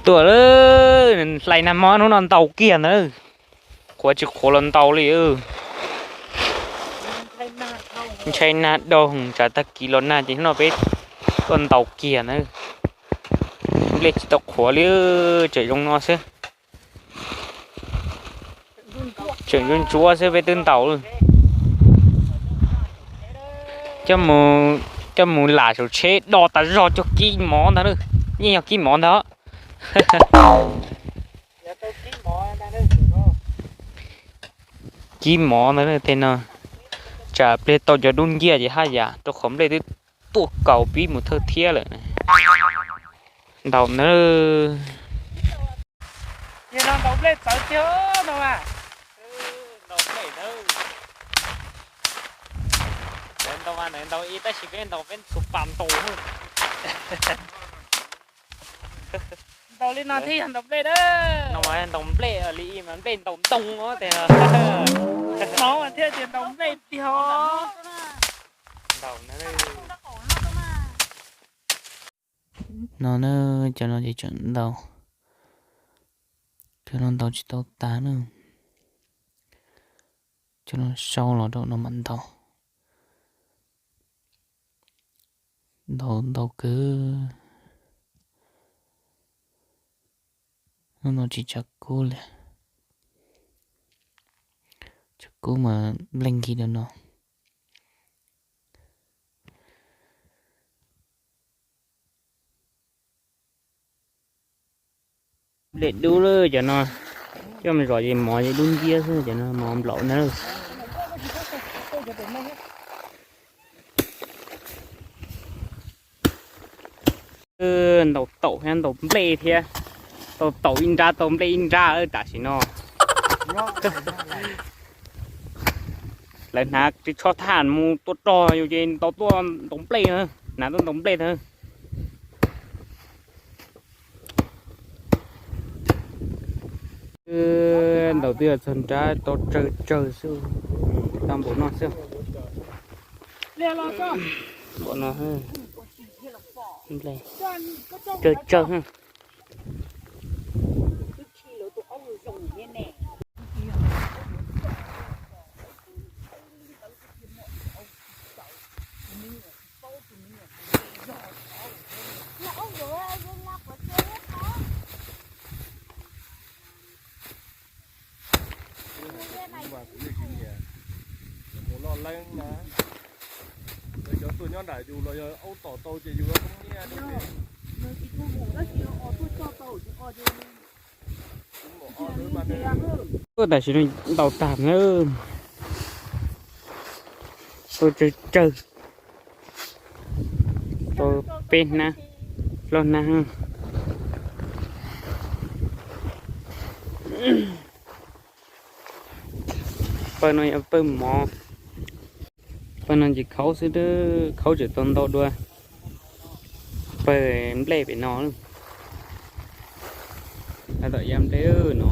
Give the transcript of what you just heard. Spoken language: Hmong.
Tuaj lawm, hlais nag hmo hnub no ntaus kiag ntag. Qhuav tsis qhuav los ntaus li. Ntshai nag daug, tsam tag kis los nag ces hnub no peb tuaj ntaus kiag ntag. Nplej tsis tau qhuav li, tseem zoo no xwb. Tseem ntsuab ntsuab xwb peb twb ntaus. Coj mus lam saum tsheb do tas zog coj kib mov ntag. Yeej yog kib mov ntag. Kib mov ntag tej no. Tsam pliag tau cov dub nciab ces haj yam rau qhov nplej twb tuaj kaus pib mus thawj thiab lawm. Ntaus na. Ntaus nplej txawv tiag no. Ntaus nplej na. Ntaus mas ntaus ib tab sis peb ntaus peb txhua pas ntaus. Ntaus li no thiaj yog ntaus nplej na. No mas ntaus nplej li mas nplej ntaus ntoo os. Tes no mas thiaj tias ntaus nplej tiag os. Ntaus na. No na, cov no ces tseem ntaus. Cov no ntaus tsis tau tas na. Cov no sau los rau no mam ntaus. Ntaus ntau kawg. Hnub no tsis tsav kub li. Tsav kub mas nplej nkig rau no. Nplej dub lawm cov no. Coj mus zom ces mov ces dub nciab xwb, cov no mov nplaum ntag. Ntaus taum thiab ntaus nplej thiab. Tau taum ib nrab tau nplej ib nrab tam sim no. Lawv hnav ris tsho thaj mus tua rog yus ces ntaus tuaj ntaus nplej na. Hnav tuaj ntaus nplej na. Ntaus twb yog txog nrab tau tsawg tsawg xwb. Tau npaum no xwb. Npaum no, tsawg tsawg. Mus loj leeb na. Lawv cov tuaj nyob nram yus los yog aub tom tau ces yus poob nyiaj. Tam sim no ntaus tag na. Tau tsawg tsawg. Tau peb hnab, plaub hnab. Pawg no yog pawg mov. Pawg no ces khaub xwb, khaub tseem tau ntau dua pawg nplej pem no. Tab tom ya nplej no.